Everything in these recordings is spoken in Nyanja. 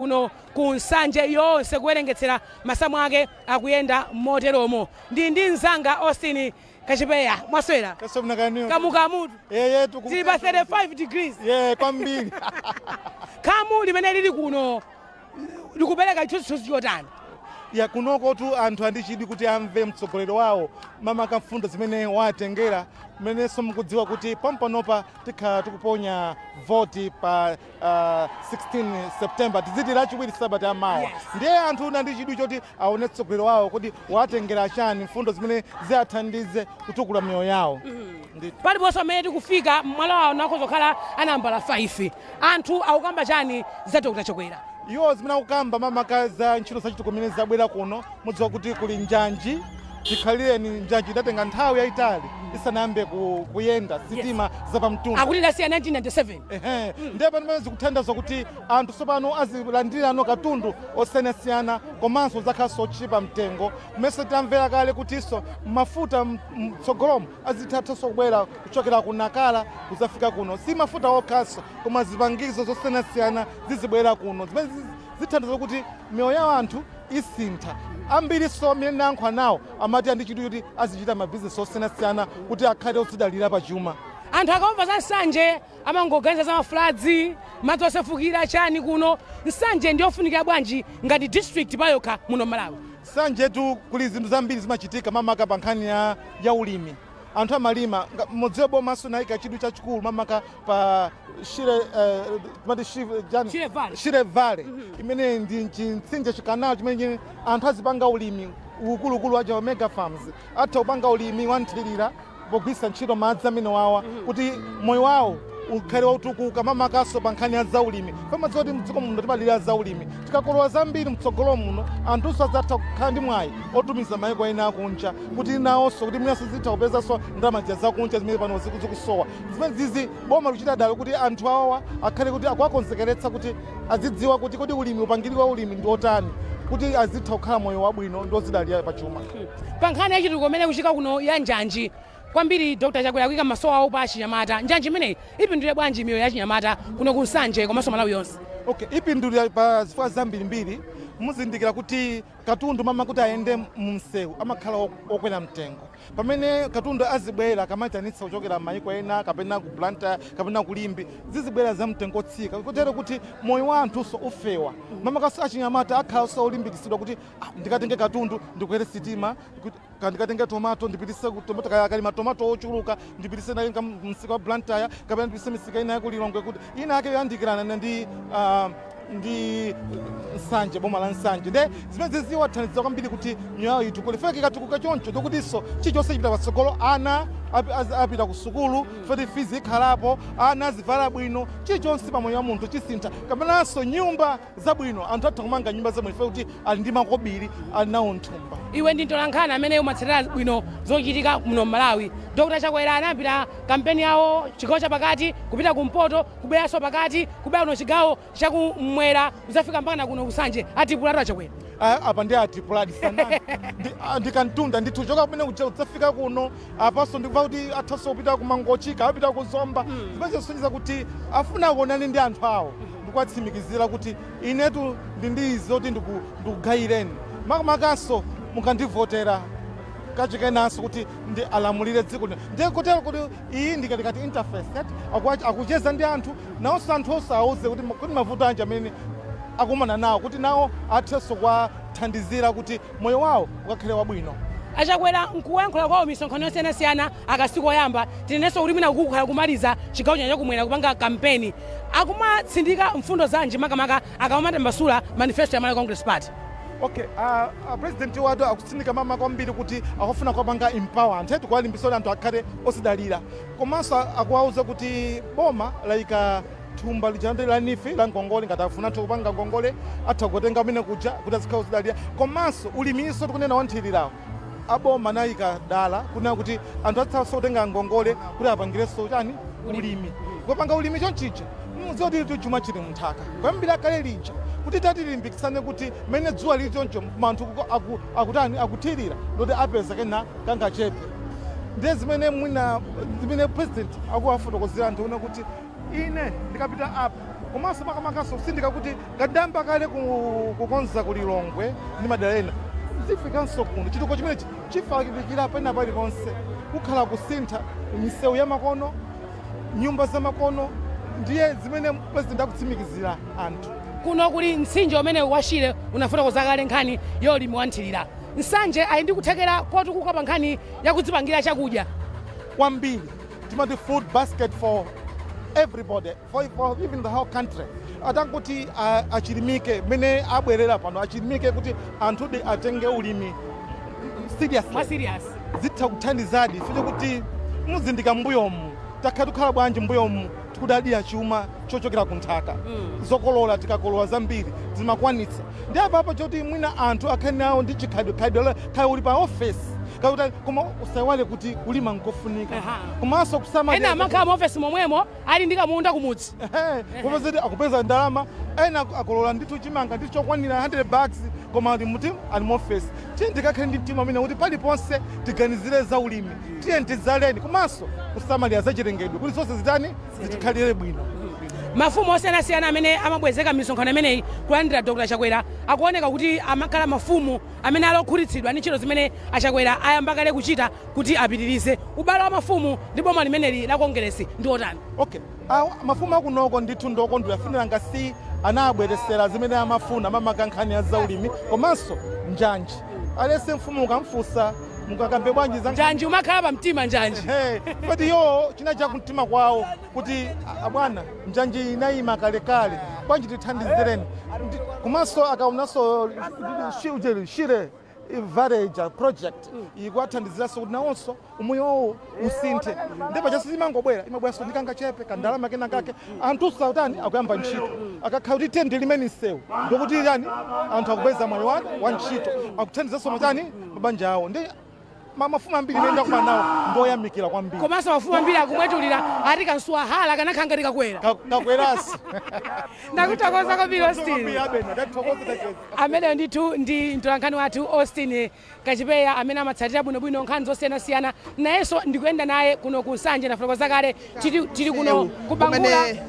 Kuno ku Nsanje yonse, kuwerengetsera masamu ake akuyenda moteromo. Ndi mzanga Austin Kachipeya. Mwaswera? Kamukamutu. Yeyetu. Tili pa 35 degrees. Ye, kwambiri. Khamu limene lili kuno likupereka chithunzithunzi chotani? Ya, kunokotu anthu andichidwi kuti amve mtsogoleri wawo, mamaka mfundo zimene watengera, kumenenso mukudziwa kuti pompanopa tikhala tikuponya voti pa 16 September, tiziti Lachiwiri sabata yamawa. Ndiye anthu una ndi chidwi choti aone mtsogoleri wawo kuti watengera chani, mfundo zimene ziathandize kutukula miyoyo yawo. Paliponse pamene tikufika, mwala wawo nakhoza kukhala anambala 5. Anthu akukamba chani za Dr Chakwera? Iwo zimene akukamba, mamaka za ntchito zachitukuko kumene zabwera kuno. Mudziwa kuti kuli njanji. Chikhalireni njanji idatenga nthawi yayitali isanayambe kuyenda sitima zapamtunda. Akuti idasiya 1997. Ehe, ndiye pamene zikuthandiza kuti anthu tsopano azilandirano katundu osiyanasiyana, komanso zakhalanso otchipa mtengo. Kumenso tamvera kale kutinso mafuta mtsogolomo azithathanso kubwera kuchokera ku Nakala kudzafika kuno. Si mafuta okhanso, koma zipangizo zosiyanasiyana zizibwera kuno zimene zithandiza kuti miyoyo ya anthu isintha. Ambiriso amene nayankhula nawo amati andichidwi kuti azichita mabizinesi osiyanasiyana kuti akhale odzidalira pachuma. Anthu akamva za Nsanje amangoganiza za ma floods, madzi osefukira, chani. Kuno Nsanje ndiyofunikira bwanji ngati district payokha muno Malawi? Nsanjetu kuli zinthu zambiri zimachitika, mamaka pa nkhani ya ulimi. Anthu amalima. Mudziwe bomaso nayika chidwi chachikulu mamaka pa Shire, timati Shire, jani? Shire Valley. Shire Valley imene ndi chimtsinje, chikanalo chimene anthu azipanga ulimi ukulukulu waja mega farms. Atha kupanga ulimi wanthirira pogwiritsa ntchito madzi amene wawa kuti moyo wawo ukhale wautukuka, mamakaso pa nkhani ya zaulimi. Pamadziwa kuti mdziko muno timalira zaulimi. Tikakolola zambiri mtsogolo muno, anthunso adzatha kukhala ndi mwayi otumiza mayiko ena akunja, kuti nawonso kuti mwinanso zitha kupezanso ndalama zija zakunja zimene pano zikusowa. Zimene zizi boma likuchita dala kuti anthu awawa akhale kuti akuwakonzekeretsa kuti azidziwa kuti kodi ulimi, upangiri wa ulimi ndi otani, kuti azitha kukhala moyo wabwino ndi ozidalira pachuma. Pa nkhani yachitukuko imene kuchika kuno ya njanji kwambiri, Dr Chakwera akuyika maso awo pa achinyamata. Njanji imeneyi ipindulire bwanji miyoyo ya achinyamata kuno ku Nsanje komanso Malawi yonse? Okay, ipindulira pa zifukwa zambirimbiri. Muzindikira kuti katundu mama kuti ayende mumsewu amakhala okwera mtengo. Pamene katundu azibwera kamayitanitsa kuchokera m'mayiko ena, kapena ku Blantyre kapena ku Limbe, zizibwera za mtengo otsika, kotero kuti moyo wa anthunso ufewa. Mamakaso achinyamata akhalanso olimbikitsidwa kuti, ah, ndikatenge katundu, ndikwere sitima, kuti ndikatenge tomato, ndipitise ku tomato, kaya kali matomato ochuluka, ndipitise naye msika wa Blantyre kapena ndipitise misika ina yaku Lilongwe, kuti ina yake yoyandikirana ndi Nsanje, boma la Nsanje. Nde zimene ziwathandiza kwambiri kuti miyoyo yawo itukule. Feke ikatukuka choncho, ndikutinso chilichonse chipita patsogolo. Ana apita ku sukulu feti fees ikhalapo, ana azivala bwino, chilichonse pamoyo wa munthu chisintha. Kapenanso nyumba zabwino, anthu atha kumanga nyumba zabwino ife kuti ali ndi makobiri, ali nawo mthumba. Iwe ndi mtolankhani amene umatsatira bwino zochitika muno Malawi. Dr Chakwera anayambira kampeni yawo chigawo chapakati, kupita kumpoto, kubweranso pakati, kubwera kuno chigawo chakumwera, kudzafika mpaka kuno kuSanje. Atipulatu aChakwera. Ah, apa ndi atipuladi sanani. Ndikantunda ndithu choka kumene kuja kudzafika kuno. Apanso ndikumva kuti athanso kupita ku Mangochika, apita ku Zomba. Zimene zisonyeza kuti afuna kuonane ndi anthu awo ndikuwatsimikizira kuti inetu ndi izi zoti ndikugayireni, makamakaso mukandivotera kachikenanso kuti ndi alamulire dziko lino. Ndiye kotero kuti iyi ndikatikati interface eti, akucheza ndi anthu, nawonso anthu onse auze kuti mavuto anji amene akumana nawo, kuti nawo athenso kuwathandizira kuti moyo wawo ukakhale wabwino. Achakwera nkuyankhula kwawo misonkhano yosiyanasiyana akasiku oyamba, tinenenso kuti mwina kukhala kumaliza chigawo chino chakumwera kupanga kampeni, akumatsindika mfundo zanji makamaka akamatambasula manifesto ya Malawi Congress Party? Okay, president watu akutsindika mama kwambiri kuti akufuna kuwapanga empower anthu eti, kuwalimbitsa kuti anthu akhale osidalira. Komanso akuwauza kuti boma layika thumba lija ndi la NEEF la ngongole. Ngati afuna anthu kupanga ngongole, atha kutenga kumene kuja kuti azikhala osidalira. Komanso ulimiso tikunena wanthirirawo, aboma anayika dala kunena kuti anthu athanso kutenga ngongole kuti apangirenso chani? Ulimi. Kupanga ulimi chonchija, mudziwa kuti chuma chili munthaka kuyambira kale lija, kuti tatilimbikitsane kuti mmene dzuwa lili choncho, anthu akutani, akuthirira, ndoti apeza kena kangachepe. Ndiye zimene mwina zimene president akuwafotokozera anthu una kuti ine ndikapita apa Komanso makamakaso kusindika kuti ngadamba kale kukonza ku Lilongwe ndi madera ena, zifikanso kuno. Chitukuko chimenechi chifalikira pena paliponse, kukhala kusintha misewu ya makono, nyumba za makono, ndiye zimene President akutsimikizira anthu. Kuno kuli mtsinje umene wa Shire. Unafotokoza kale nkhani yolimi wanthirira. Nsanje ali ndi kuthekera kotukuka pa nkhani yakudzipangira chakudya? Kwambiri. Timati food basket for everybody, for even the whole country. Atankuti achilimike mene abwerera pano, achilimike kuti anthudi atenge ulimi seriously. Mwa serious. Zitha kuthandizadi fike kuti muzindika mbuyomu takhala tikukhala bwanji. Mbuyomu tikudalira chuma chochokera ku nthaka, zokolola. Tikakolola zambiri zimakwanitsa, ndi apapo choti mwina anthu akhale nawo ndi chikhalidwe, khala uli pa ofesi kakuti, koma usaiwale kuti kulima nkofunika. Komanso kusamalira. Ena amakhala mu ofesi momwemo ali ndi kamunda kumudzi. Popeza akupeza ndalama, ena akolola ndithu chimanga ndi chokwanira 100 bags, koma ali muti ali mu ofesi. Tiye tikakhale ndi mtima umene kuti paliponse tiganizire za ulimi. Tiye tidzaleni, komanso kusamalira za chilengedwe kuti zonse zitani, zitikhalire bwino. Mafumu osiyanasiyana amene amabwezeka m'misonkhano imeneyi kulandira Dr Chakwera akuoneka kuti amakhala mafumu amene ali okhutitsidwa ndi ntchito zimene aChakwera ayamba kale kuchita kuti apitirize. Ubale wa mafumu ndi boma limeneli la Kongeresi ndi otani? Okay, mafumu akunoko ndithu ndokondwera, afunira ngasi anabweresera zimene amafuna, mamaka nkhani ya zaulimi komanso njanji. Alese mfumu ukamfunsa, mukakambe bwanji za njanji, umakhala pamtima njanji. Pati yo china chakumtima kwawo kuti abwana, njanji inayima kalekale, bwanji tithandizireni. Komanso akaonanso Shire Valley project ikuwathandiziranso kuti nawonso umoyo wawo usinthe. Ndipo pachanso imangobwera, imabweranso ndi kangachepe kandalama kena kake, anthu sautani akuyamba ntchito. Akakhala kuti tende limene msewu, ndokuti yani anthu akupeza moyo wa ntchito, akuthandizanso machani mabanja awo. Ndi mafumu ambiri imene ndakumana nawo ndoyamikira kwambiri. Komanso mafumu ambiri akumwetulira, ati kansuwahala kanakhala ngati kakwera. Kakwerasi. Ndakuthokoza kwambiri, Austin. Kwambiri, abena ndathokoza, tacheza. Ameneyo ndithu ndi mtolankhani wathu Austin Kachipeya amene amatsatira bwinobwino nkhani zosiyanasiyana. Nayenso ndikuyenda naye kuno ku Nsanje. Nafotokoza kale, tili kuno ku Bangula, Kumene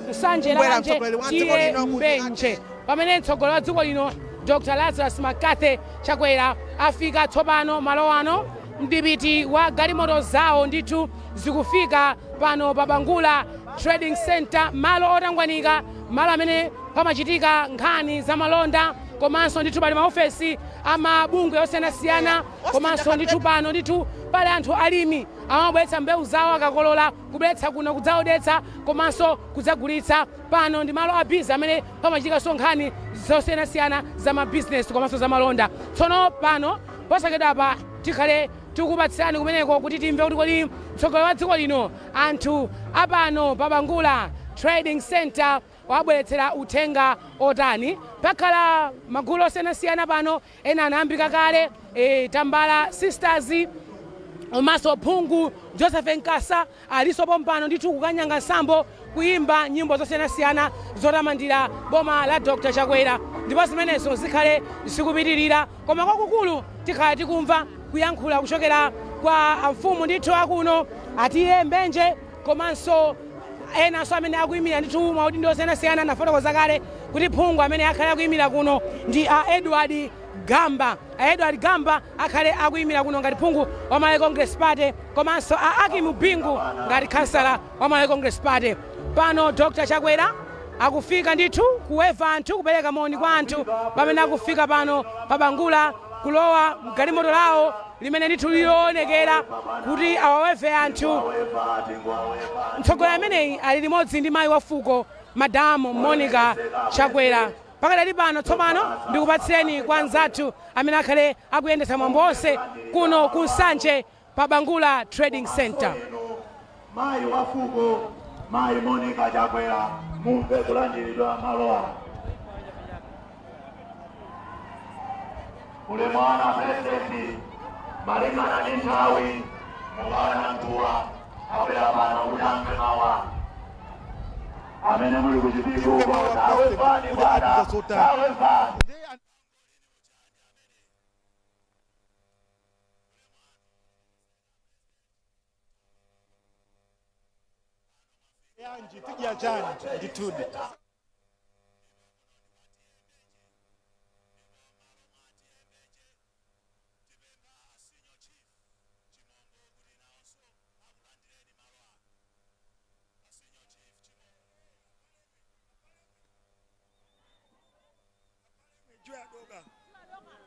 Nsanje kubwera Lalanje mtsogoleri wa dziko tiye lino kuti Mbenje, pamene mtsogoleri wa dziko lino Dr Lazarus McCarthy Chakwera afika tsopano malo ano. Mdipiti wa galimoto zawo ndithu zikufika pano pa Bangula Trading Center, malo otangwanika, malo amene pamachitika nkhani za malonda, komanso ndithu pali maofesi amabungwe osiyanasiyana. Komanso ndithu pano ndithu pali anthu alimi amabweretsa mbewu zawo akakolola, kubweretsa kuno kudzaodetsa komanso kudzagulitsa. Pano ndi malo a busy amene pamachitikanso nkhani zosiyanasiyana za mabizinesi komanso za malonda. Tsono pano posachedwapa tikhale tikukupatsirani kumeneko kuti timve kuti kodi mtsogoleri wa dziko lino anthu apano pa Bangula Trading Center wabweretsera uthenga otani. Pakhala magulu osiyanasiyana pano, ena anayambika kale, Tambala Sisters, komanso phungu Joseph Nkasa aliso pompano ndithu kukanyanga nsambo, kuyimba nyimbo zosiyanasiyana zotamandira boma la Dr Chakwera, ndipo zimenezo zikhale zikupitirira. Koma kwakukulu tikhala tikumva kuyankhula kuchokera kwa amfumu ndithu akuno atiye Mbenje, komanso enanso amene akuyimira ndithu maudindo osiyanasiyana. Nafotokoza kale kuti phungu amene akhale akuyimira kuno ndi a Edward Gamba. A Edward Gamba akhale akuyimira kuno ngati phungu wa Malawi Congress Party, komanso a Akimu Bingu ngati khansala wa Malawi Congress Party. Pano Dr Chakwera akufika ndithu kuweva anthu, kupereka moni kwa anthu pamene akufika pano pa Bangula, kulowa mgalimoto lawo limene ndithu lilionekera kuti awaweve anthu. Mtsogoleri ameneyi ali limodzi ndi mayi wa fuko, Madamu Monica Chakwera. Pakadali pano tsopano ndikupatsireni kwa anzathu amene akhale akuyendetsa mwambo wonse kuno ku Nsanje pa Bangula Trading Center. Mayi wa fuko, mayi Monica Chakwera, mumve kulandiridwa malo ano. Muli mwana President, malingana ndi nthawi, mukaona mtuwa abwera pano kuti amve mawu anu. Amene muli kuchipiko Timve mawu a President tawevani kuti bwana, atiuza zotani. Tawevani. Ndiye bwanji, tidya chani? Ndithudi.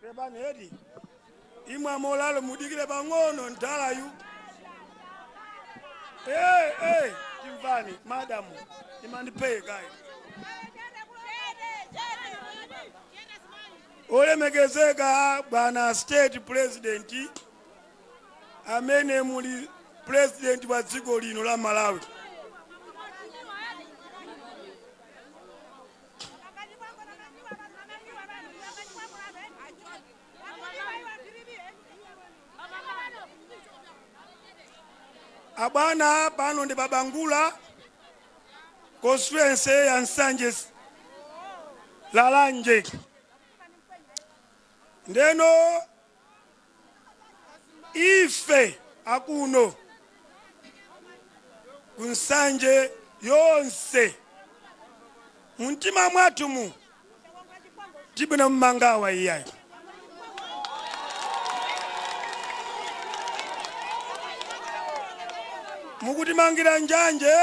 Pepani eti imwe amolalo mudikire pang'ono ndalayu. Hey, hey, timvani madamu imandipeye kayi. Olemekezeka bwana State President, amene muli president wa dziko lino la Malawi, abwana, pano ndi Babangula, constituency ya Nsanje Lalanje. Ndeno ife akuno kuNsanje yonse mumtima mwathumu tibwina mmangawa iyayi. Mukutimangira njanje,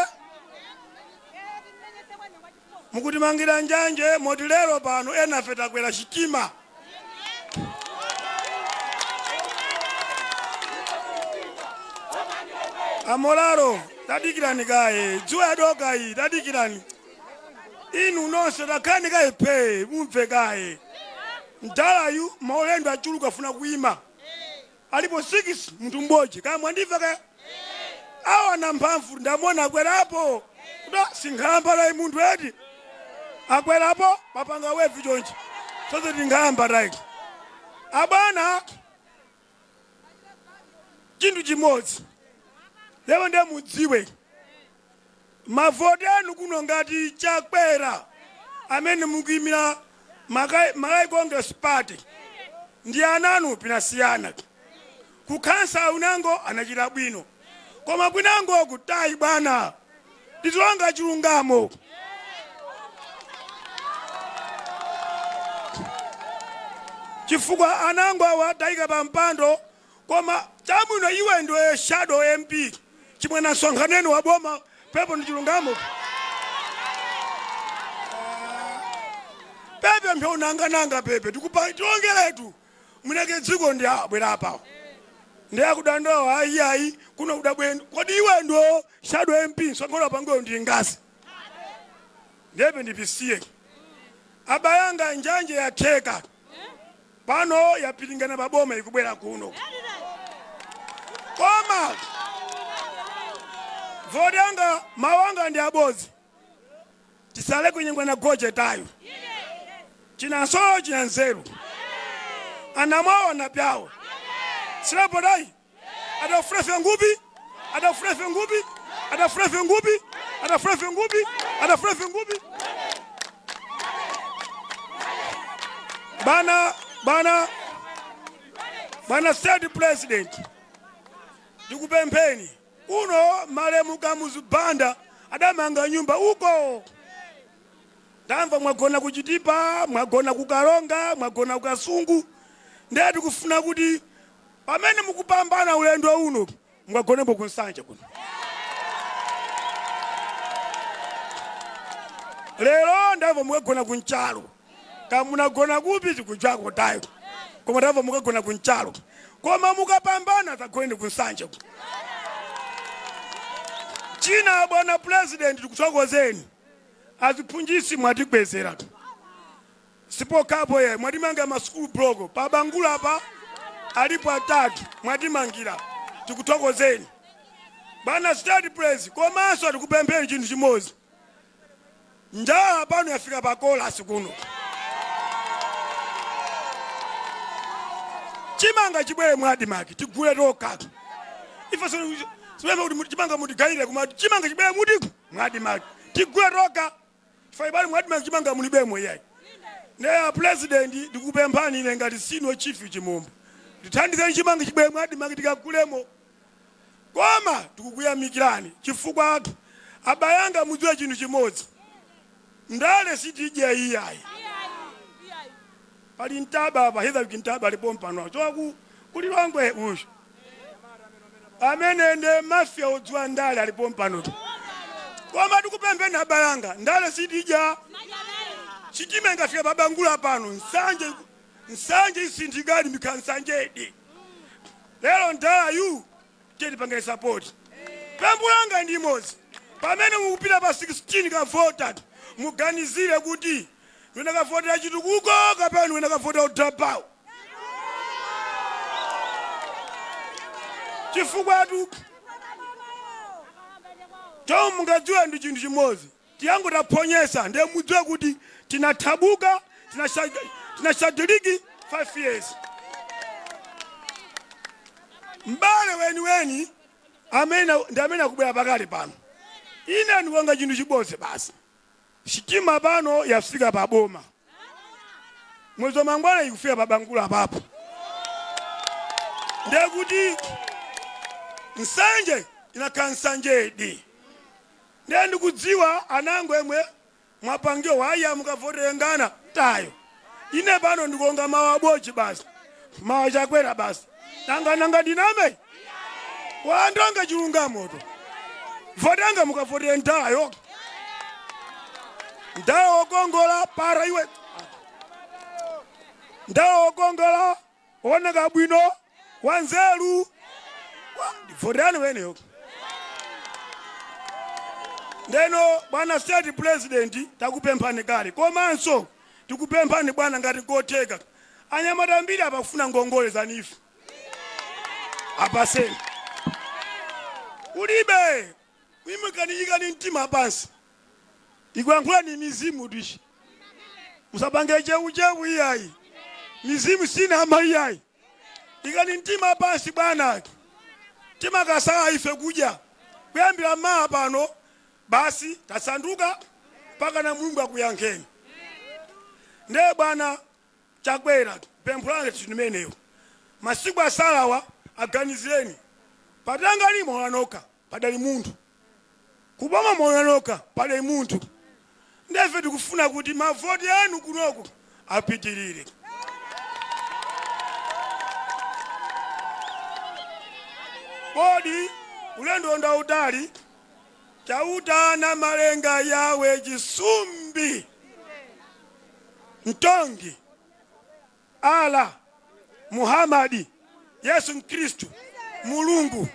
mukutimangira njanje moti lero pano enafe takwera chitima. Amolaro, tadikirani kaye, dzuwa yadoka iyi, tadikirani inu nonse, takhani kaye phe, mumve kaye. Mdalayu maulendo achuluka, afuna kuyima, alipo 6 munthu mmodzi. Kaya mwandimva kaya? Awa na mphamvu, ndamona akwerapo kuta sinkhalamba munthu eti akwerapo papanga wevi chonchi soze tinkhalamba tayi. Abwana, chinthu chimodzi lero ndiye mudziwe, mavoti anu kuno ngati Chakwera amene mukuyimira Malawi Congress Party ndi ananu pinasiyana. Kukhansa unango anachita bwino, koma kwinango kutayi bwana, tizilonga chilungamo. Chifukwa anango awa tayika pa mpando, koma chabwino iwe ndiwe shadow MP chimwe na msonkhaneni wa boma pepo ndi chilungamo. Pepe mphe unangananga pepe tikupa tiongeretu mwinake dziko ndi abwera apawo ndi akudandawa ayi ayi kuno kudabwendo. Kodi iwe ndo shadow MP, msonkhano pangoyo ndi ngazi ndepe ndipisiye. Abayanga, njanje yatheka pano, yapiringana paboma, ikubwera kuno, koma voti yanga, mawanga ndi abodzi, tisale kunyengwa na goje tayo chinansolo china nzeru anamwawo anapyawo silapotayi adafurefe ngupi, adafurefe ngupi, adafurefe ngupi, adafurefe ngupi, adafurefe ngupi. Bana, bana, bwana State President, ndikupempheni, kuno malemu Kamuzu Banda adamanga nyumba uko. Ndamva mwagona kuChitipa, mwagona kuKalonga, mwagona kuKasungu. Ndiye tikufuna kuti pamene mukupambana ulendo uno mukagonepo kuNsanje kuno. Lero ndamva mukagona kunchalo, kamunagona kupi tikuchako tayo, koma ndamva mukagona kunchalo, koma mukapambana tagoneni kuNsanje kuno. China, bwana President, tikuthokozeni, aziphunzitsi mwatikwezera sipokapo ye, mwatimanga masukulu block pabangula pa alipo atatu mwatimangira, tikuthokozeni bwana State President. Komanso tikupempheni chinthu chimodzi, njala pano yafika pakolasi kuno. Chimanga chibwere mwa ADMARC, tigule tokha ife. Sipemba kuti chimanga mutigayire, koma chimanga chibwere muti mwa ADMARC, tigule tokha ife. Ibali mwa ADMARC chimanga mulibemo iyayi. Ndiye President, ndikupemphani ine ngati Senior Chief Chimombo, tithandizeni chimanga chibwere mwa ADMARC, tikagulemo. Koma tikukuyamikirani chifukwa Abayanga, mudziwe chinthu chimodzi, ndale sitidya iyayi. Pali mtaba apa, Heather Kintaba alipo mpano, choka kulilongwe uyu amene nde mafia odziwa ndale alipo mpanotu. Koma tikupempheni abayanga, ndale sitidya. Sitima ingafika pabangula pano, Nsanje, Nsanje isinthikadi mikha Nsanjedi. Lero ndalayu tiyetipangire support. Pempho langa ndi imodzi: pamene mukupita pa 16 kavota, muganizire kuti wina kavotera chitukuko kapena wina kavotera udrapawo, chifukwa tu chomwe mungadziwe ndi chinthu chimodzi: tiyangotaphonyesa, ndiye mudziwe kuti tinathabuka, tinashadiliki 5 years. Mbale weniweni amene ndi amene akubwera pakali pano. Ine ndikuanga chinthu chibodzi basi: sitima pano yafika pa boma, mwezi wa mangwana ikufika pa Bangula papo, ndiye kuti Nsanje inakhala Nsanjedi. Ndiye ndikudziwa anango emwe mwapangiwa waya mukavoterengana tayo. Ine pano ndikonga mawu abochi basi, mawu Chakwera basi. Nanga nanga ndiname wandonga chilungamoto? Votanga, mukavotere ndayo, ndayo wokongola para iwe, ndayo wokongola, woneka bwino, wanzeru. Voterani weneyo. Ndeno bwana State President, takupemphani kale, komanso tikupemphani bwana, ngati kotheka, anyamata ambiri apakufuna ngongole za NEEF, apaseni. Ulibe imikani, mtima pansi, ikuyankhula ni mizimu tishi. Musapange cheucheu iyayi, mizimu sinama iyayi. Ikani mtima pansi bwana, timakasala ife kudya kuyambira mawa pano basi, tasanduka mpaka na Mulungu akuyankheni. Ndiye bwana Chakwera, pempho langa timeneyo, masiku asalawa aganizireni. Patangali moyo padali munthu kuboma, moyo nokha padali munthu. Ndefe tikufuna kuti mavoti anu kunoku apitirire. Kodi ulendo ndautali, Chauta na malenga yawe chisumbi mtongi Ala, Muhamadi, Yesu Mkhristu, Mulungu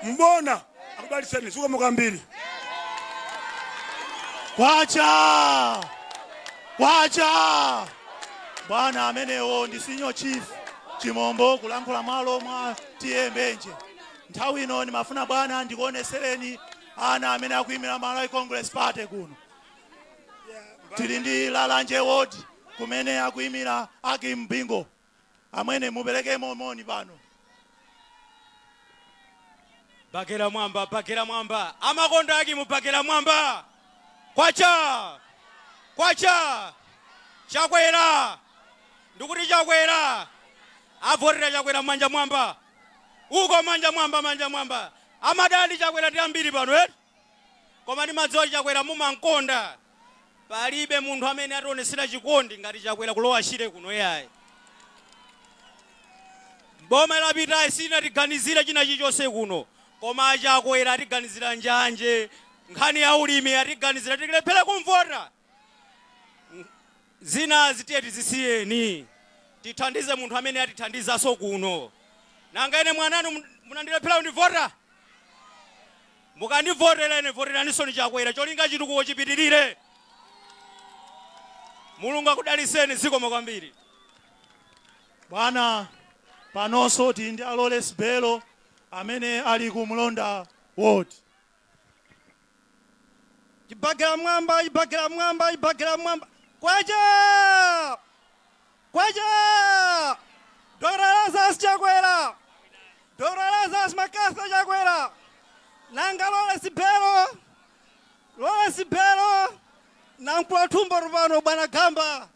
mbona akudalitseni. Zikomo kwambiri. Kwacha kwacha! Bwana, amenewo ndi Senior Chief Chimombo kulankhula mwalo mwa T/A Mbenje. Nthawi ino ndimafuna bwana ndikuonesereni ana amene akuyimira Malawi Congress Party kuno. Tili ndi Lalanje Ward kumene akuyimira Akim Bingo. Amwene, mupereke moni pano. Bakera mwamba, bakera mwamba, amakonda Akimu, bakera mwamba. Kwacha kwacha! Chakwera, ndikuti Chakwera, avotera Chakwera, manja mwamba uko, manja mwamba, manja mwamba. Amadali Chakwera ndi ambiri pano eti, koma ndimadziwa Chakwera mumankonda. Palibe munthu amene ationesera chikondi ngati Chakwera kulowa Shire kuno yayi. Boma lapitayi silinatiganizira china chilichonse kuno, koma aChakwera atiganizira njanje, nkhani ya ulimi atiganizira. Tikilephere kumvota, zinazi tiye tizisiyeni, tithandize munthu amene atithandizanso kuno. Nanga ine mwananu munandilephera kundivota? Mukandivotera ine, voteraninso ni Chakwera, cholinga chitukuko chipitirire. Mulungu akudaliseni. Zikomo kwambiri. Bwana, panonso tili ndi a Lawrence Belo amene ali ku Mlonda Ward. Chibagera mwamba, chibagera mwamba, chibagera mwamba! Kwacha kwacha! Dr Lazarus Chakwera, Dr Lazarus McCarthy Chakwera. Nanga Lawrence Belo, Lawrence Belo namkula thumbo pano. Bwana Gamba,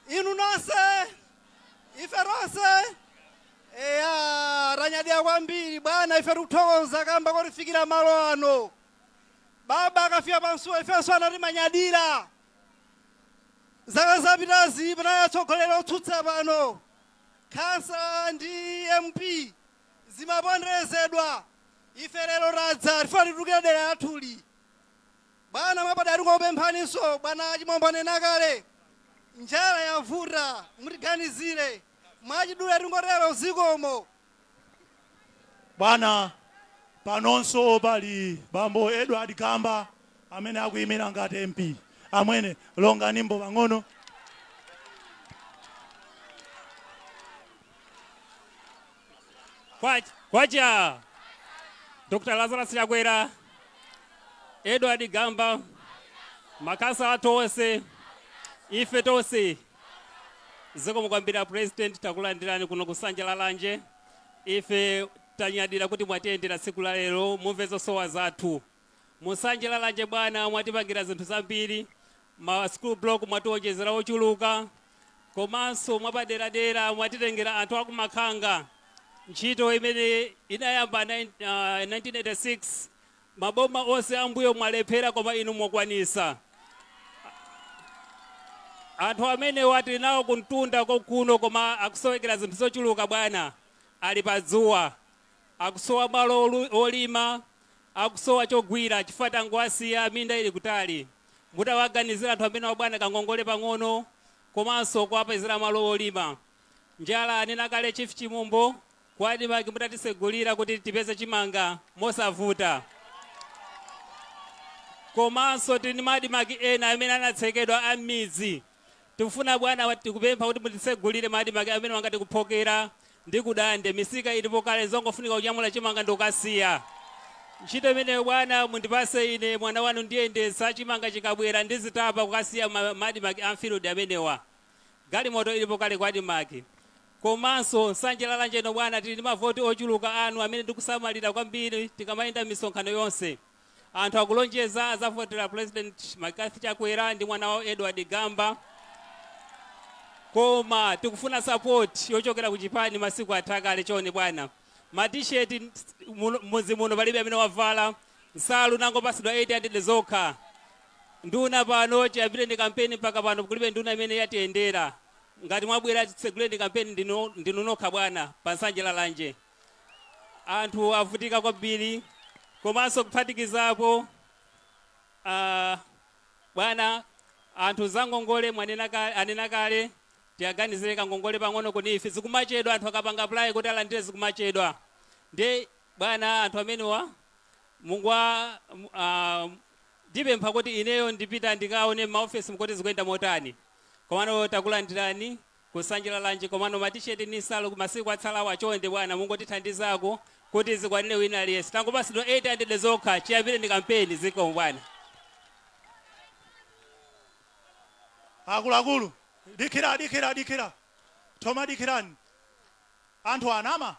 inu nonse, ife tonse eya tanyadira kwambiri bwana. Ife tikuthokoza kamba kotifikira malo ano. Baba akafika pamsuwa ifenso anatimanyadira. Zaka zapitazi panali atsogoleri otsutsa pano, khansala ndi MP zimaponderezedwa. Ife lero tadza tifuna titukire dera lathuli. Bwana, mwapadera tikupemphaninso, bwana Chimombo anena kale, njala yavuta, mutiganizire. Mwachidule tingotero, zikomo. Bwana, panonso pali bambo Edward Gamba amene akuyimira ngati MP. Amwene, longanimbo pang'ono. Kwacha Dr. Lazarus Chakwera, Edward Gamba, makhansala athu onse, ife tonse, zikomo kwambiri. President, takulandirani kuno ku Nsanje Lalanje. Ife tanyadira kuti mwatiyendera tsiku la lero, mumve zosowa zathu mu Nsanje Lalanje. Bwana, mwatipangira zinthu zambiri, ma school block mwatiwonjezera ochuluka, komanso mwapaderadera mwatitengera anthu akumakhanga, ntchito imene inayamba 1986. Maboma onse ambuyo mwalephera, koma inu mwakwanisa. Anthu amene wati nawo kuntunda kokuno, koma akusowekera zinthu zochuluka. Bwana, ali pa dzuwa, akusowa malo olima, akusowa chogwira chifukwa tangowasiya, minda ili kutali. Mutawaganizira anthu amene, bwana, kangongole pang'ono, komanso kuwapezera malo olima. Njala anena kale Chief Chimombo, ku ADMARC mutatisegulira kuti tipeze chimanga mosavuta. Komanso tili ndi ma ADMARC ena amene anatsekedwa a m'midzi. Tikufuna, bwana, tikupempha kuti mutisegulire ma ADMARC amene wangati kuphokera ndi kudande. Misika ilipo kale, zongofunika kunyamula chimanga ndi kukasiya. Ntchito imeneyo, bwana, mundipase ine mwana wanu, ndiyendetsa. Chimanga chikabwera ndizitapa kukasiya ma ADMARC a m'field amenewa. Galimoto ilipo kale ku ADMARC. Komanso Nsanje Lalanjeno, bwana, tili ndi mavoti ochuluka anu amene tikusamalira kwambiri. Tikamayenda m'misonkhano yonse, anthu akulonjeza azavotera President McCarthy Chakwera ndi mwana wawo Edward Gamba, koma tikufuna support yochokera ku chipani. Masiku athakale, chonde bwana, matisheti mudzi muno palibe amene wavala, nsalu nangopasidwa 800 zokha. Nduna pano chiyambire ndi kampeni mpaka pano kulibe nduna imene yatiyendera. Ngati mwabwera titseguleni ndi kampeni, ndinu nokha, bwana. Pa Nsanje Lalanje anthu avutika kwambiri. Komanso kuphatikizapo, bwana, anthu zangongole mwanena kale, anena kale, tiyaganizire kangongole pang'ono kuni ife zikumachedwa. Anthu akapanga apply kuti alandire, zikumachedwa. Ndi bwana, anthu amenewa mungwa ndipempha kuti ineyo ndipita ndikaone maofesi mukoti zikuyenda motani. Komano takulandirani ku Nsanje Lalanje. Komano matisheti ni nsalu masiku atsalawa, chonde bwana, mungotithandizako kuti zikwanire wina aliyense. Tangopasidwa 800 zokha chiyambire ndi kampeni. Zikomo, bwana. Akuluakulu, dikira, dikira, dikira, thoma, dikirani. Anthu anama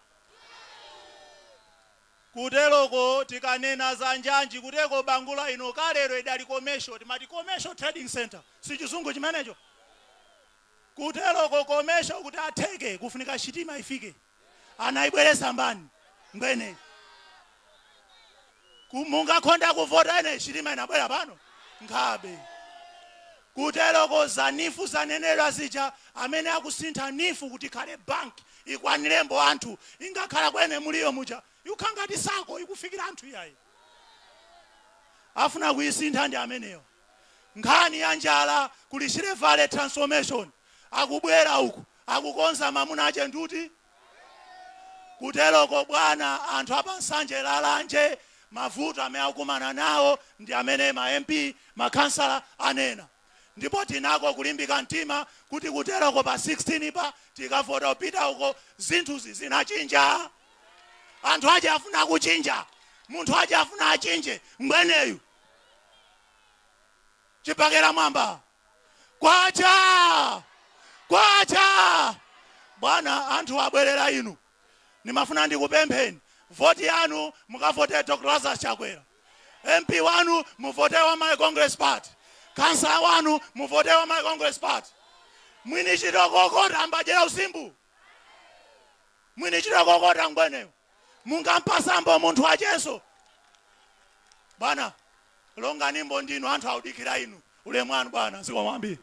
kuteroko. Tikanena za njanji kuteko, Bangula ino kalero idali commercial, timati commercial trading center, si chizungu chimenecho? Kuteroko commercial kuti atheke kufunika shitima ifike. Anayibweresa mbani? Ngwene mungakhonda kuvota ene shitima inabwera pano nkhabe. Kuteroko za NEEF zanenedwa zija, amene akusintha NEEF kuti ikhale bank ikwanilembo anthu, ingakhala kwene muliyo muja ikukhala ngati SACCO, ikufikira anthu iyayi. Afuna kuyisintha ndi ameneyo. Nkhani ya njala, kuli Shire Valley Transformation, akubwera uku akukonza mamuna ache nduti. Kuteroko, bwana, anthu apa Nsanje Lalanje mavuto amene akukumana nawo ndi amene ma MP, makhansala anena, ndipo tinako kulimbika mtima kuti kuteroko pa 16 pa tikavota kupita uko zinthuzi zinachinja. Anthu aje afuna kuchinja, munthu aje afuna achinje ngweneyu. Chipakera mwamba, kwacha, kwacha! Bwana, anthu abwerera inu. Nimafuna ndikupempheni, voti yanu mukavote Dr Lazarus Chakwera, MP wanu muvote wa Malawi Congress Party, kansala wanu muvote wa Malawi Congress Party. Mwini chitokokota ambajera usimbu, mwini chitokokota ngweneyo, mungampasambo munthu achenso, bwana. Longanimbo ndinu anthu audikira inu. Ulemu wanu bwana, zikomo kwambiri.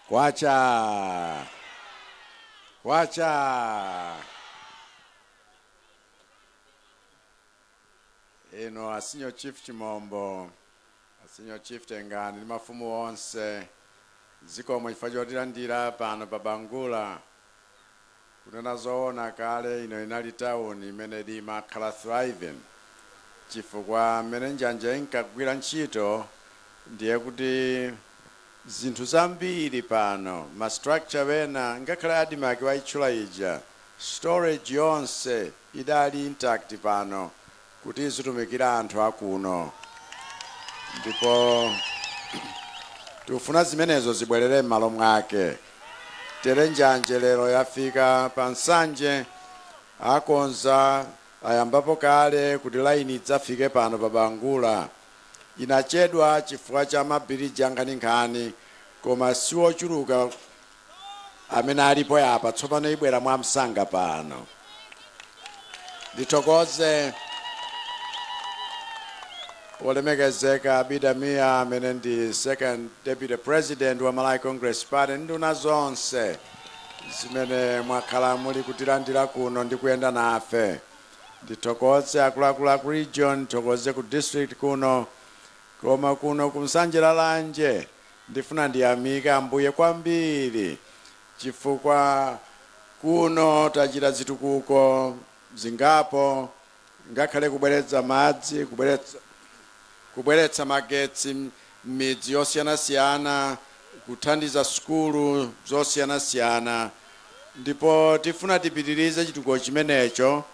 Kwacha! Kwacha! Ino a Senior Chief Chimombo, a Senior Chief Tengani ndi mafumu onse, zikomo chifukwa chotilandira pano pa Bangula. Kunena zoona, kale ino inali tawuni imene imakhala thriving, chifukwa mmene njanje inkagwira ntchito, ndiye kuti zinthu zambiri pano, ma structure ena, ngakhale ADMARC waitchula ija, storage yonse idali intact pano kuti izitumikira anthu akuno. Ndipo tikufuna zimenezo zibwerere m'malo mwake. Tere njanje lero yafika pa Nsanje, akonza, ayambapo kale kuti laini idzafike pano pa Bangula. Inachedwa chifukwa cha mabiriji ankhaninkhani, koma siwochuluka amene alipo yapa. Tsopano ibwera mwamsanga pano. Ndithokoze olemekezeka Abida Mia, amene ndi Second Deputy President wa Malawi Congress Party, nduna zonse zimene mwakhala muli kutilandira kuno ndi kuyenda nafe. Ndithokoze akuluakulu aku region, ndithokoze ku district kuno. Koma kuno ku Nsanje Lalanje ndifuna ndiyamike Ambuye kwambiri, chifukwa kuno tachita zitukuko zingapo, ngakhale kubweretsa madzi, kubweretsa magetsi m'midzi yosiyanasiyana, kuthandiza sukulu zosiyanasiyana. Ndipo tifuna tipitirize chitukuko chimenecho,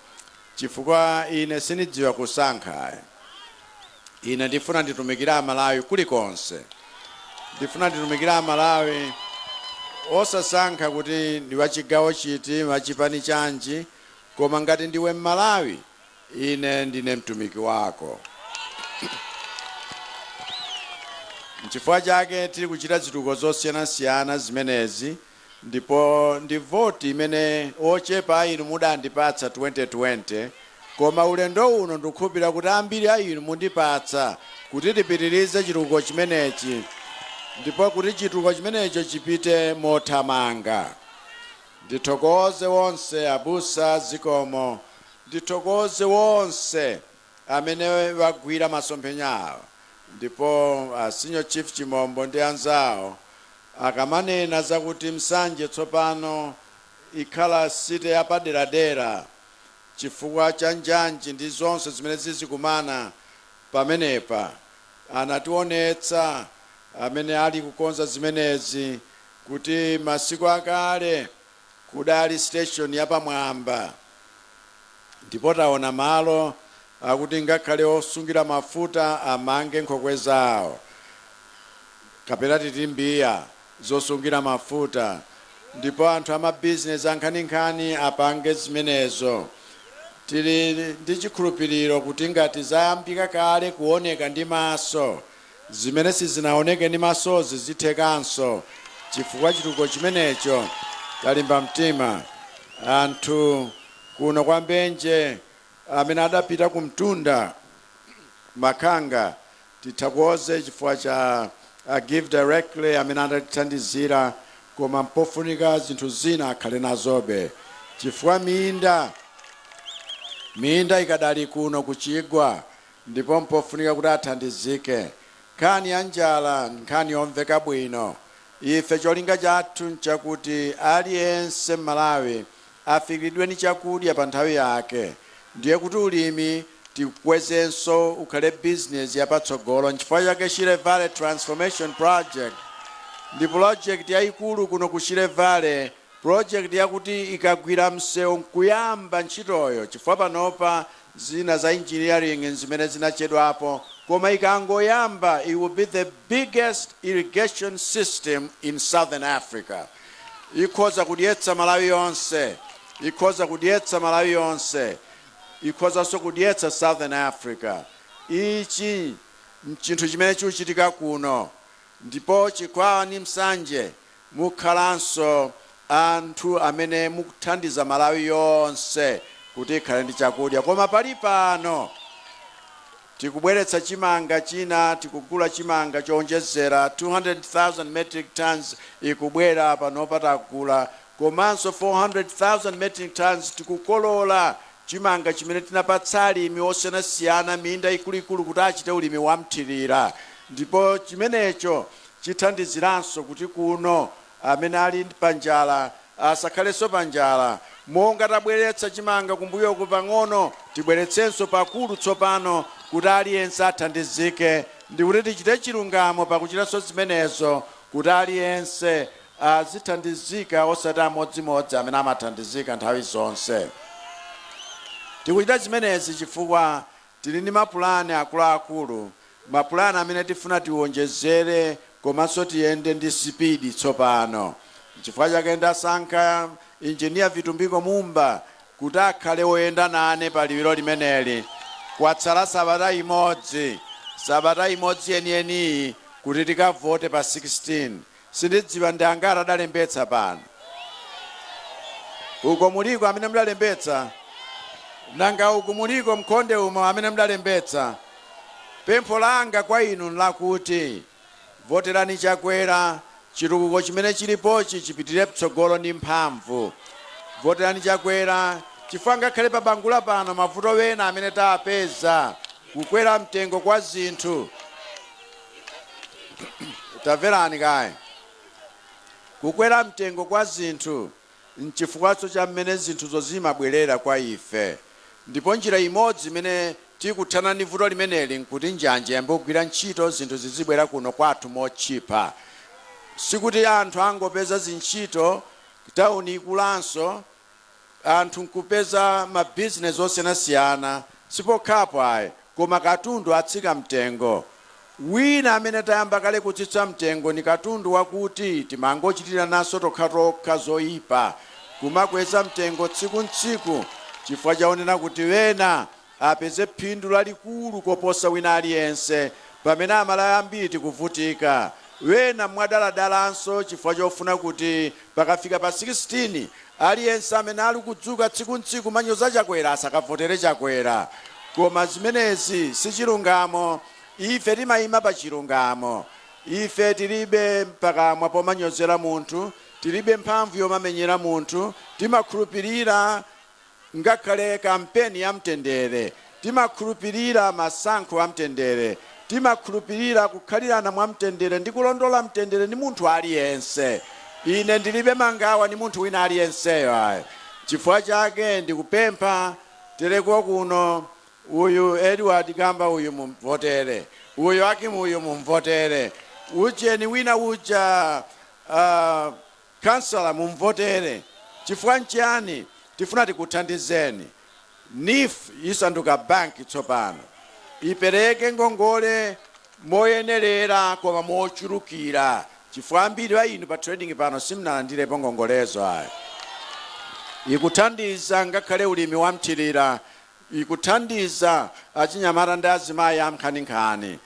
chifukwa ine sindidziwa kusankha. Ine ndifuna nditumikire Amalawi kulikonse. Ndifuna nditumikire Amalawi osasankha kuti ndi wachigawo chiti, wachipani chanji, koma ngati ndiwe Mmalawi, ine ndine mtumiki wako. Nchifukwa chake tili kuchita zitukuko zosiyanasiyana zimenezi. Ndipo ndi voti imene ochepa a inu mudandipatsa 2020, koma ulendo uno ndikukhulupirira kuti ambiri a inu mundipatsa kuti tipitirize chitukuko chimenechi, ndipo kuti chitukuko chimenecho chipite mothamanga. Ndithokoze wonse abusa, zikomo. Ndithokoze wonse amene wagwira masomphenya awo. Ndipo a Senior Chief Chimombo ndi anzawo akamanena zakuti Msanje tsopano ikhala city yapaderadera chifukwa cha njanji ndi zonse zimene zizikumana pamenepa, anationetsa amene ali kukonza zimenezi kuti masiku akale kudali station yapamwamba, ndipo taona malo akuti ngakhale osungira mafuta amange nkhokwe zawo, kapena titi mbiya zosungira mafuta, ndipo anthu amabizinesi ankhaninkhani apange zimenezo. Tili ndi chikhulupiriro kuti ngati zayambika kale kuoneka ndi maso, zimene sizinaoneke ndi masozi zithekanso, chifukwa chitukuko chimenecho talimba mtima. Anthu kuno kwa Mbenje amene adapita kumtunda Makhanga, tithokoze chifukwa cha a Give Directly amene adatithandizira, koma mpofunika zinthu zina akhale nazobe, chifukwa minda ikadali kuno kuchigwa, ndipo mpofunika kuti athandizike. Nkhani ya njala, nkhani yomveka bwino. Ife cholinga chathu nchakuti aliyense Mmalawi afikiridwe ndi chakudya pa nthawi yake. Ndiye kuti ulimi tikwezenso, ukhale business yapatsogolo. Nchifukwa chake Shire Valley Transformation Project ndi project yayikulu kuno ku Shire Valley, project yakuti ikagwira msewu nkuyamba ntchitoyo, chifukwa panopa zina za engineering zimene zinachedwapo, koma ikangoyamba, it will be the biggest irrigation system in Southern Africa. Ikhoza kudyetsa Malawi yonse, ikhoza kudyetsa Malawi yonse. Ikhozanso kudyetsa Southern Africa. Ichi nchinthu chimene chikuchitika kuno, ndipo Chikwawa ndi Msanje mukhalanso anthu amene mukuthandiza Malawi yonse kuti ikhale ndi chakudya. Koma pali pano tikubweretsa chimanga china, tikugula chimanga chowonjezera 200,000 metric tons ikubwera panopa, tagula, komanso 400,000 metric tons tikukolola chimanga chimene tinapatsa alimi osiyanasiyana minda ikuluikulu kuti achite ulimi wamthirira, ndipo chimenecho chithandiziranso kuti kuno amene ali panjala asakhalenso panjala. Monga tabweretsa chimanga kumbuyoku pang'ono, tibweretsenso pakulu tsopano kuti aliyense athandizike, ndi kuti tichite chilungamo pakuchitanso zimenezo, kuti aliyense azithandizika, osati amodzimodzi amene amathandizika nthawi zonse. Tikuchita zimenezi chifukwa tili ndi mapulani akuluakulu, mapulani amene tifuna tiwonjezere komanso tiyende ndi speed tsopano. Chifukwa chake ndasankha Engineer Vitumbiko Mumba kuti akhale woyenda nane pa liwiro limeneli. Kwatsala sabata imodzi, sabata imodzi yeniyeniyi, kuti tikavote pa 16. Sindidziwa ndi angati adalembetsa pano. Uko muliko amene mudalembetsa? Nanga uku muliko mkhonde umo amene mudalembetsa? Pempho langa kwa inu nlakuti voterani Chakwera, chitukuko chimene chilipochi chipitire mtsogolo ndi mphamvu. Voterani Chakwera chifukwa ngakhale pa Bangula pano mavuto wena amene tapeza, kukwera mtengo kwa zinthu, tamverani kaye, kukwera mtengo kwa zinthu nchifukwaso cha mmene zinthuzo zimabwerera kwa ife. Ndipo njira imodzi imene tikuthana ndi vuto limeneli nkuti njanje yambe kugwira ntchito, zinthu zizibwera kuno kwathu motchipa. Sikuti anthu angopeza zintchito, tawuni ikulanso, anthu nkupeza mabizinesi osiyanasiyana, sipokhapo ayi, koma katundu atsika mtengo. Wina amene tayamba kale kutsitsa mtengo ni katundu wakuti timangochitira naso tokhatokha zoyipa, kumakweza mtengo tsiku ntsiku chifukwa chaonena kuti wena apeze phindu lalikulu koposa wina aliyense, pamene Amalawi ambiri tikuvutika. Wena mwadaladalanso chifukwa chofuna kuti pakafika pa 16 aliyense amene ali kudzuka tsiku ntsiku manyoza Chakwera asakavotere Chakwera. Koma zimenezi si chilungamo. Ife timayima pa chilungamo. Ife tilibe pakamwa pomanyozera munthu, tilibe mphamvu yomamenyera munthu. Timakhulupirira ngakhale kampeni ya mtendere, timakhulupirira masankho a mtendere, timakhulupirira kukhalirana mwa mtendere ndi kulondola mtendere ndi munthu aliyense. Ine ndilibe mangawa ndi munthu wina aliyenseyo ayi. Chifukwa chake ndikupempha tereko kuno, uyu Edward Gamba uyu mumvotere, uyu Akimu uyu mumvotere, ucheni wina uja kansala mumvotere. Chifukwa nchiyani? Tifuna tikuthandizeni. NEEF isanduka banki tsopano, ipereke ngongole moyenerera koma mochulukira, chifukwa ambiri wa inu pa trading pano simunalandirepo ngongolezo ayi. Ikuthandiza ngakhale ulimi wamthirira, ikuthandiza achinyamata ndi azimayi amnkhaninkhani.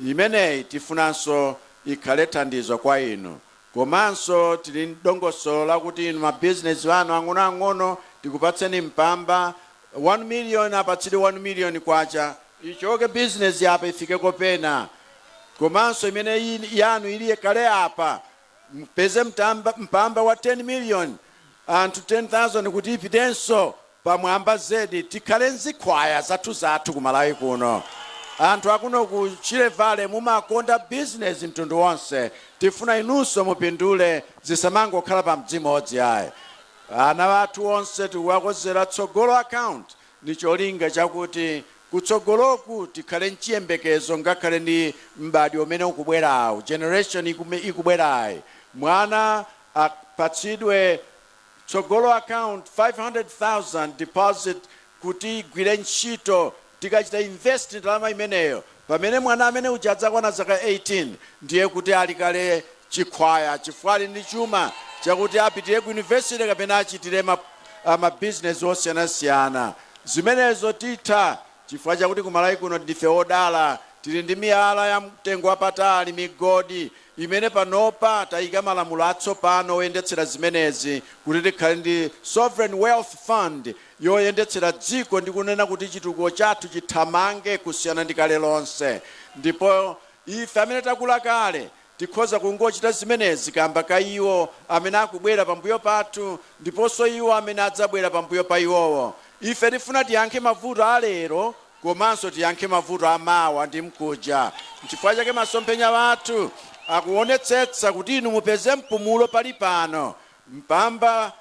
Imeneyi tifunanso ikhale thandizo kwa inu. Komanso tili dongosolo lakuti inu mabizinesi anu ang'onoang'ono tikupatseni mpamba 1 million, apatsidwe 1 million kwacha, ichoke bizinesi apa ifike kopena. Komanso imene yanu iliye kale apa, mpeze mpamba wa 10 million, anthu 10,000, kuti ipitenso pamwamba zedi, tikhale nzikhwaya zathu zathu kumalawi kuno. Anthu akuno ku Shire Valley mumakonda bizinesi mtundu wonse, tifuna inunso mupindule, zisamangokhala pa mdzimodzi ayi. Ana athu onse tikuwakozera Tsogolo Account ni cholinga chakuti kutsogoloku tikhale mchiyembekezo, ngakhale ndi m'badwo umene ukubwerawu, generation ikubwerayi. Mwana apatsidwe Tsogolo Account 500,000 deposit kuti igwire ntchito. Tikachita invest ndalama imeneyo, pamene mwana amene uja adzakwana zaka 18, ndiye kuti ali kale chikhwaya, chifukwa ali ndi chuma chakuti apitire ku university kapena achitire mabizinesi osiyanasiyana. Zimenezo titha chifukwa chakuti ku Malawi kuno ndife odala, tili ndi miyala ya mtengo wapatali, migodi imene panopa tayika malamulo atsopano oyendetsera zimenezi kuti tikhale ndi sovereign wealth fund yoyendetsera dziko ndi kunena kuti chitukuko chathu chithamange kusiyana ndi kale lonse. Ndipo ife amene takula kale tikhoza kungochita zimenezi kamba ka iwo amene akubwera pambuyo pathu ndiponso iwo amene adzabwera pambuyo pa iwowo. Ife tifuna tiyankhe mavuto a lero komanso tiyankhe mavuto a mawa ndi mkuja. Nchifukwa chake masomphenya athu akuonetsetsa kuti inu mupeze mpumulo pali pano. Mpamba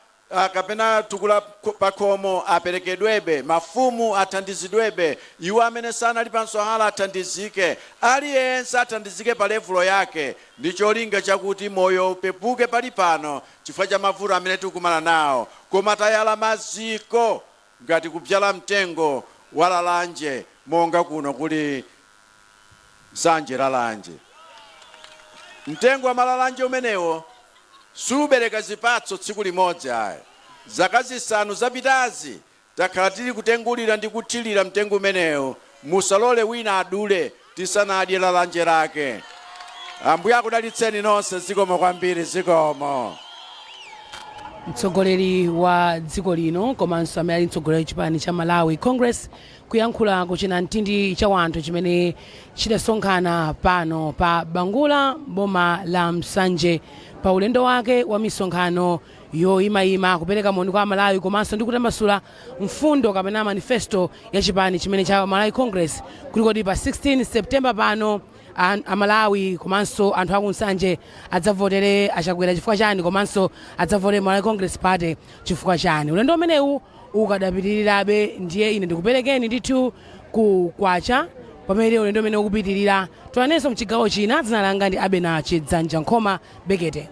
kapena tukula pakhomo aperekedwebe, mafumu athandizidwebe, iwo amene sanali pa mswahala athandizike, aliyense athandizike pa levulo yake, ndi cholinga chakuti moyo upepuke pali pano chifukwa cha mavuto amene tikukumana nawo. Koma tayala maziko ngati kubyala mtengo wa lalanje, monga kuno kuli Nsanje lalanje. Mtengo wa malalanje umenewo subereka zipatso tsiku limodzi ayi. Zaka 5 zapitazi takhala tili kutengulira ndi kuthirira mtengo umenewo. Musalole wina adule tisanadye lalanje lake. Ambuye akudalitseni nonse. Zikomo kwambiri, zikomo. Mtsogoleri wa dziko lino komanso amene ali mtsogoleri wa chipani cha Malawi Congress kuyankhula kuchina mtindi cha wanthu chimene chidasonkhana pano pa Bangula, boma la Msanje, pa ulendo wake wa misonkhano yoyimayima kupereka moni kwa Amalawi komanso ndi kutambasula mfundo kapena manifesto ya chipani chimene cha Malawi Congress, kuti kodi pa 16 September pano Amalawi komanso anthu aku Nsanje adzavotere aChakwera chifukwa chani, komanso adzavotere Malawi Congress Party chifukwa chani. Ulendo umenewu ukadapitirirabe, ndiye ine ndikuperekeni ndithu ku Kwacha pamene ulendo umene ukupitirira. Tionanenso mchigawo china. Dzina langa ndi Abena Chidzanja Nkhoma Bekete.